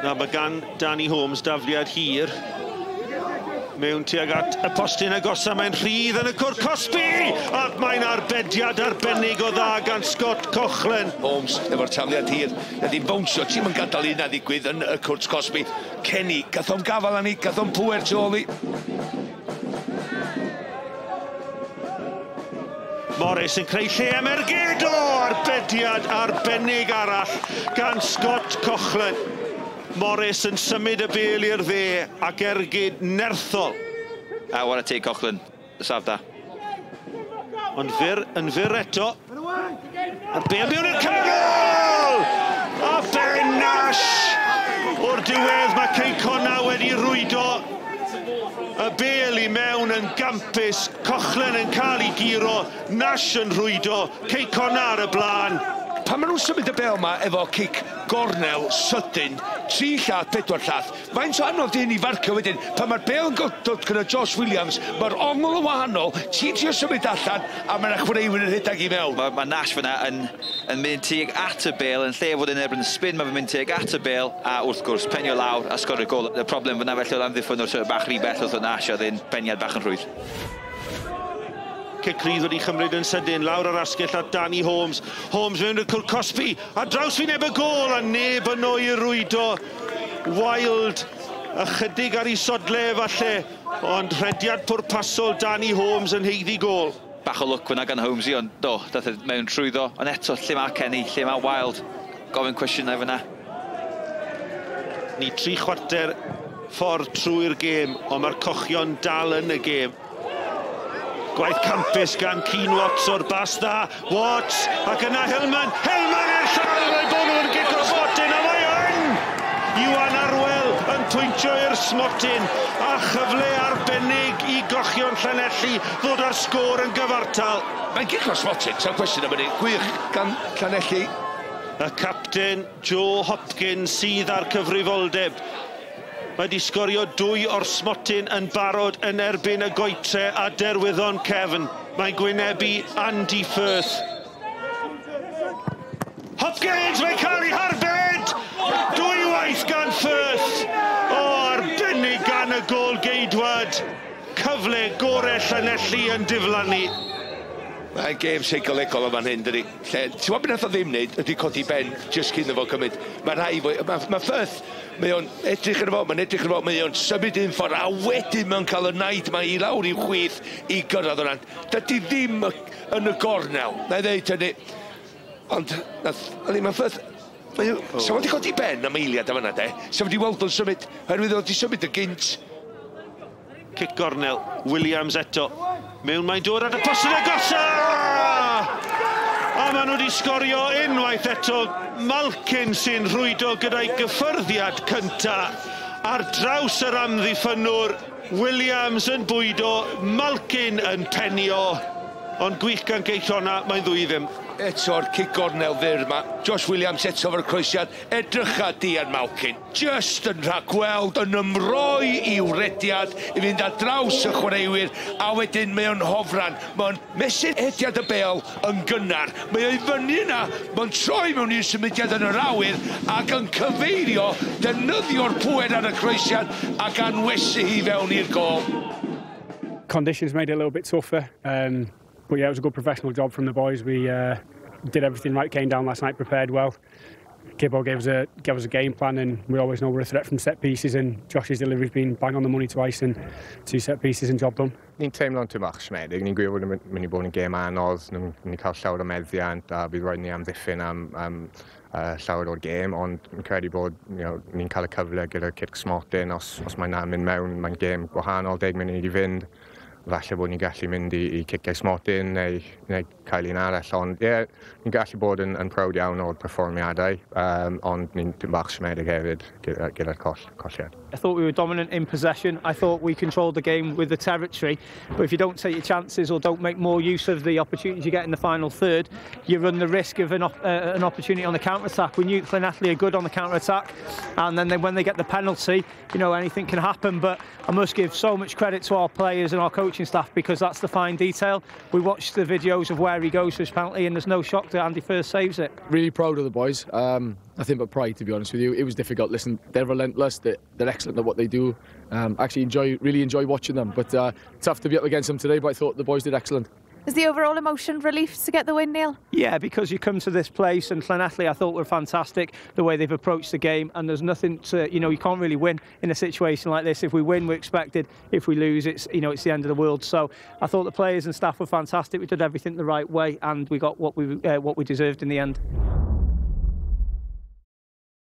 Na, mae gan Danny Holmes dafliad hir. Mewn tuag at y postyn agosa, mae'n rhydd yn y cwrt cosbi! Ac mae'n arbediad arbennig o dda gan Scott Coughlan. Holmes efo'r tafliad hir, na di'n bownsio, ti'm yn gadael i hynna ddigwydd yn y cwrt cosbi. Kenny, gath o'm gafal arni, gath o'm pŵer tu ôl i. Morris yn creu lle am ergyd, o! Arbediad arbennig arall gan Scott Coughlan. Morris yn symud y bêl i'r dde ac ergyd nerthol. A whare teg Coughlan, saf da. Ond fyr, yn fyr eto. A'r bêl mewn i'r canol! A Ben Nash! O'r diwedd mae Cei Connah wedi rwydo y bêl i mewn yn gampus. Coughlan yn cael ei guro, Nash yn rwydo, Cei Connah ar y blaen. Pan maen nhw'n symud y bêl yma efo cic gornel sydyn, 3 llath, 4 llath, faint o anodd di hyn i farcio wedyn? Pan mae'r bêl yn dod gyda Josh Williams, mae'r ongl yn wahanol, ti'n trio symud allan, a mae'r chwaraewyr yn rhedeg i mewn. Mae Nash fyna yn mynd tuag at y bêl, yn lle fod yn erbyn y spin, mae fe'n mynd tuag at y bêl, a wrth gwrs, penio lawr a sgorio gôl. Y problem fyna felly oedd amddiffynwr sort of bach rhy bell wrth o Nash, oedd e'n peniad bach yn rhwydd. Cic rydd wedi chymryd yn sydyn, lawr ar asgell at Danny Holmes. Holmes mewn i'r cwrt cosbi, a draws wyneb y gôl, a neb yno i rwydo. Wild, ychydig ar ei sodle falle, ond rhediad pwrpasol Danny Holmes yn haeddu gôl. Bach o lwc fyna gan Holmesy, ond do, dath e mewn trwyddo. Ond eto, lle mae Kenny, lle mae Wild? Gofyn cwestiynau fyna. Ni 3/4 ffordd trwy'r gêm, ond mae'r cochion dal yn y gêm. Gwaith campus gan Keane Watts o'r bas dda. Watts, ac yna Hillman. Hillman i'r llaw, mae bobl yn gic o'r smotyn, a mae yn! Iwan Arwel yn pwyntio i'r smotyn, a chyfle arbennig i gochion Llanelli ddod â'r sgôr yn gyfartal. Mae'n gic o'r smotyn, sa'n cwestiwn am hynny. Gwych gan Llanelli. Y capten Joe Hopkins sydd â'r cyfrifoldeb. Mae wedi sgorio 2 o'r smotyn yn barod yn erbyn y goetre a derwyddon cefn. Mae'n gwynebu Andy Firth. Hopkins, mae'n cael ei harbed! 2 waith gan Firth. O, arbennig gan y gôl geidwad. Cyfle gore Llanelli yn diflannu. Mae'n gêm seicolegol o fan hyn, dydi. Lle, ti'n gwybod beth nath o ddim wneud ydy codi ben jyst cyn iddo fo cymryd. Mae rhai fo, mae Firth, mae o'n edrych arno fo, mae'n edrych arno fo, mae o'n symud un ffordd, a wedyn mae'n cael y naid mae i lawr i'w chwith i gyrraedd hwnna. Dydy ddim yn y gornel, na i ddeud hynny. Ond, nath, mae Firth, sa fo wedi codi ben am eiliad am yna, de. Sa fo wedi weld o'n symud, oherwydd oedd wedi symud y gynt. Cic gornel, Williams eto. Mewn mae'n dod at y postyn agosa! A maen nhw wedi sgorio unwaith eto. Malkin sy'n rhwydo gyda'i gyffyrddiad cynta. Ar draws yr amddiffynnwr, Williams yn bwydo, Malkin yn penio. Ond gwych gan Cei Connah, mae'n 2-0. Eto'r cic gornel fyr yma. Josh Williams eto fo'r croesiad. Edrycha Dian Malkin. Just yn rhagweld, yn ymroi i'w rediad, i fynd ar draws y chwaraewyr, a wedyn mae o'n hofran. Mae'n mesur hediad y bêl yn gynnar. Mae o'i fyny yna, mae'n troi mewn i'r symudiad yn yr awyr, ac yn cyfeirio, defnyddio'r pŵer ar y croesiad, ac anwesu hi fewn i'r gôl. Conditions made it a little bit tougher. But yeah, it was a good professional job from the boys. We did everything right, came down last night, prepared well. Gibbo gave us a game plan, and we always know we're a threat from set pieces, and Josh's delivery's been bang on the money twice, and 2 set pieces and job done. Ni'n teimlo'n too bach siomedig, ni'n gwybod bod yn mynd i bod yn gêm anodd, ni'n mynd i cael llawer o meddiant a bydd rhaid ni amddiffyn am llawer o'r gêm, ond ni'n credu bod ni'n cael y cyfle gyda'r cic smotyn, os mae'n na'n mynd mewn, mae'n gêm gwahanol, 10 munud i fynd. Falle bod ni'n gallu mynd i ciciau smotyn neu cael un arall, ond ie, ni'n gallu bod yn proud iawn o'r perfformiadau, ond ni'n bach siomedig hefyd gyda'r colliad. I thought we were dominant in possession. I thought we controlled the game with the territory, but if you don't take your chances or don't make more use of the opportunities you get in the final third, you run the risk of an opportunity on the counter-attack. We knew Llanelli are good on the counter-attack, and then when they get the penalty, you know, anything can happen. But I must give so much credit to our players and our coaching staff, because that's the fine detail. We watched the videos of where He goes for his penalty, and there's no shock that Andy Firth saves it. Really proud of the boys. Nothing but pride, to be honest with you. It was difficult. Listen, they're relentless. They're excellent at what they do. Actually really enjoy watching them. But tough to be up against them today, but I thought the boys did excellent. Is the overall emotion relief to get the win, Neil? Yeah, because you come to this place and Llanelli, I thought, were fantastic, the way they've approached the game, and there's nothing to, you know, you can't really win in a situation like this. If we win, we're expected. If we lose, it's, you know, it's the end of the world. So I thought the players and staff were fantastic. We did everything the right way, and we got what we deserved in the end.